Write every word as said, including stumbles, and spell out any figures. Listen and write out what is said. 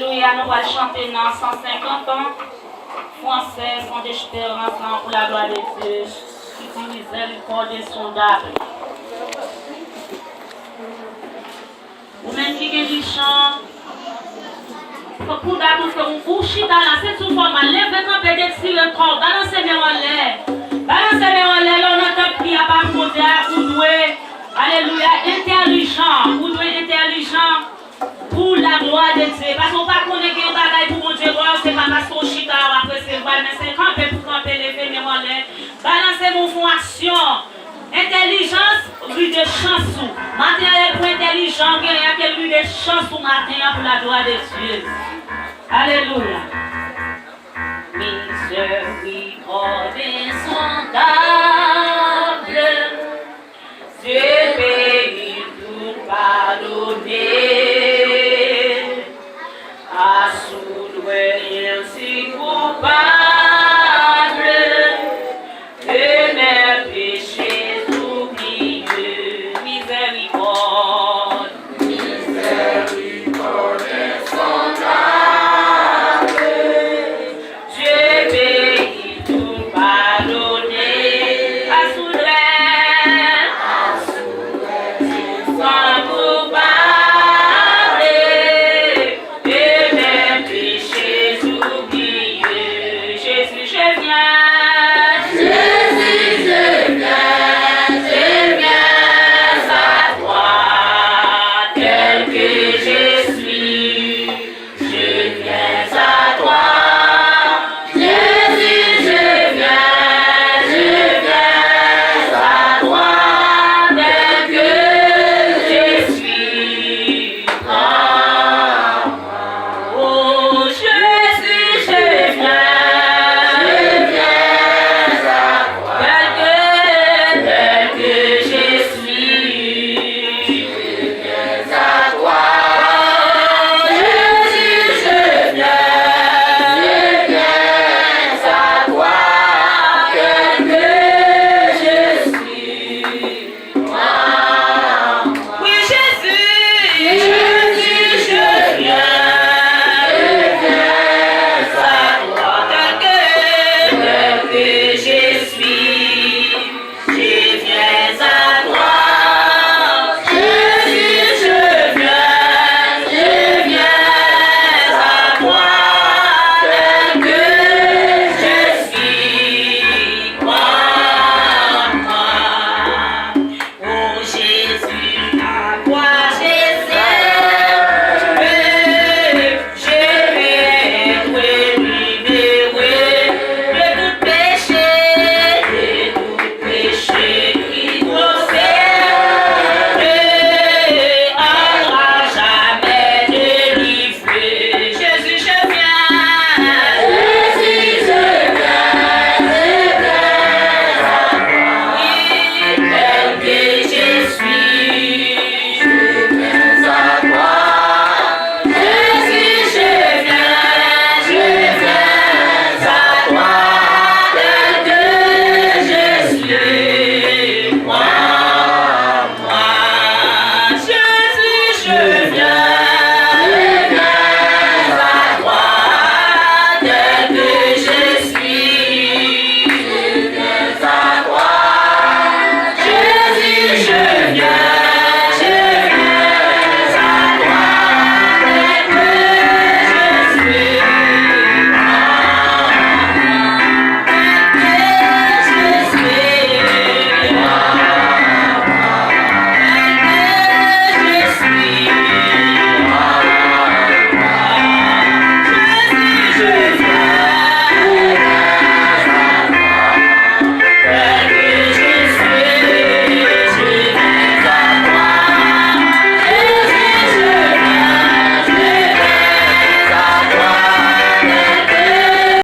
Alelouya, nou pral chante nan san senkant an, Française en espérance pour la gloire de Dieu, ki di miséricorde insondable. Ou menm ki gen lichan, fòk ou dabou, fè ou, ou chita la, se sou fòma, leve kanpe, detire kò w, balanse men w anlè. Balanse men w anlè, lè w nan tanp ki ap ak Bondye a, ou dwe, alelouya, entèlijan, ou dwe entèlijan pour la gloire de Dieu. Paske ou pa konnen gen yon bagay pou Bondye ba w, se pa paske ou chita w ap resevwa l, men se kanpe pou kanpe, leve men w anlè, balanse men w, fè yon aksyon. Entèlijans, ri de chans ou. Maten an, e pou entèlijans ou genyen an ke l ri de chans ou maten an pour la gloire de Dieu. Alelouya. Miséricorde insondable, Dieu mérite tout pardonner. Asou dwe ensi konpa